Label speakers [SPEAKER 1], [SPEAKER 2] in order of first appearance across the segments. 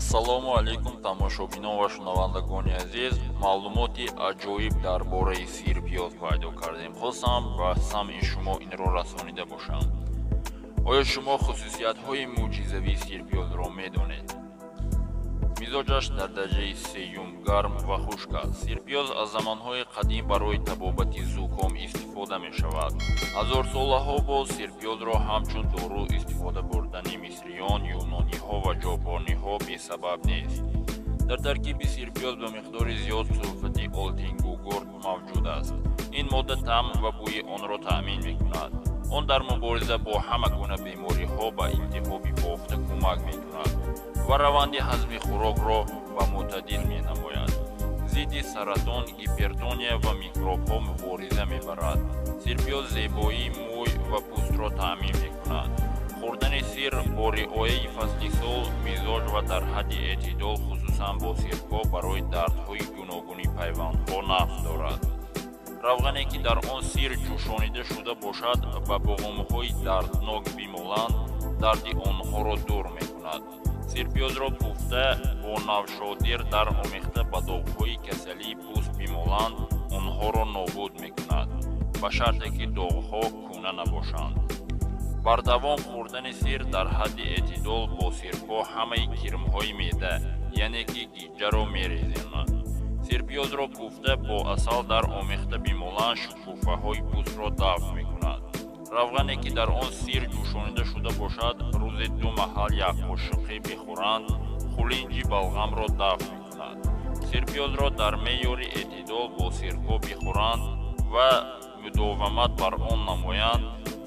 [SPEAKER 1] Ассалому алайкум тамошобинон ва шунавандагони азиз. Маълумоти аҷоиб дар бораи сирпиёз пайдо кардем. Хостам ба самъи шумо инро расонида бошам. Оё шумо хусусиятҳои мӯъҷизавии сирпиёзро медонед? Мизоҷаш дар дараҷаи сеюм гарм ва хушк аст. Сирпиёз аз замонҳои қадим барои табобати зуком истифода мешавад. Ҳазорсолаҳо боз сирпиёзро ҳамчун дору истифода бурдани мисриён, юнониҳо ва ҷопониҳо бесабаб нест. Дар таркиби сирпиёз ба миқдори зиёд сулфати олтингугурт мавҷуд аст. Ин модда таъм ва бӯи онро таъмин мекунад. Он дар мубориза бо ҳама гуна бемориҳо ба илтиҳоби бофта кӯмак мекунад ва раванди ҳазми хӯрокро ба мӯътадил менамояд. Зидди саратон, гипертония ва микробҳо мубориза мебарад. Сирпиёз зебоии мӯй ва пӯстро таъмин мекунад. Хӯрдани сир бо риояи фасли сол, мизоҷ ва дар ҳадди эътидол, хусусан бо сирко, барои дардҳои гуногуни пайвандҳо нафъ дорад. Равғане ки дар он сир ҷӯшонида шуда бошад, ба буғумҳои дарднок бимоланд, дарди онҳоро дур мекунад. Сирпиёзро пӯфта бо навшодир дар омехта ба доғҳои касалии пӯст бимоланд, онҳоро нобуд мекунад, ба шарте ки доғҳо кӯна набошанд. Бардавом хӯрдани сир дар ҳадди эътидол бо сирко ҳамаи кирмҳои меъда, яъне ки гиҷҷаро мерезонад. Сирпиёзро пӯфта бо асал дар омехта бимоланд, шукуфаҳои пӯстро дафъ мекунад. Равғане ки дар он сир ҷӯшонида шуда бошад, рӯзе ду маҳал як қошуқе бихӯранд, хулинҷи балғамро дафъ мекунад. Сирпиёзро дар меъёри эътидол бо сирко бихӯранд ва мудовамат бар он намоянд,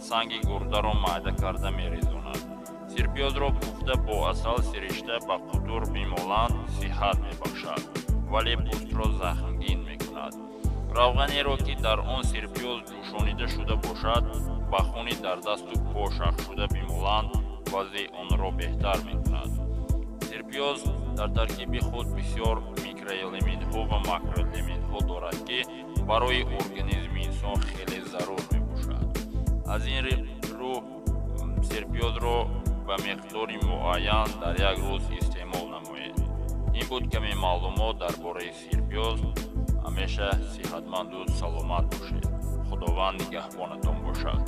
[SPEAKER 1] санги гурдаро майда карда мерезонад. Сирпиёзро пӯфта бо асал сиришта ба қутур бимоланд, сиҳат мебахшад, вале пӯстро захмгин мекунад. Равғанеро ки дар он сирпиёз ҷӯшонида шуда бошад, ба хуни дар дасту по шахшуда бимоланд, вазъи онро беҳтар мекунад. Сирпиёз дар таркиби худ бисёр микроэлементҳо ва макроэлементҳо дорад, ки барои организми инсон хеле зарур мебошад. Аз ин рӯ сирпиёзро ба миқдори муайян дар як рӯз истеъмол намоед. Ин буд каме маълумот дар бораи сирпиёз. Ҳамеша сиҳатманду саломат бошед. Худованд нигаҳбонатон бошад.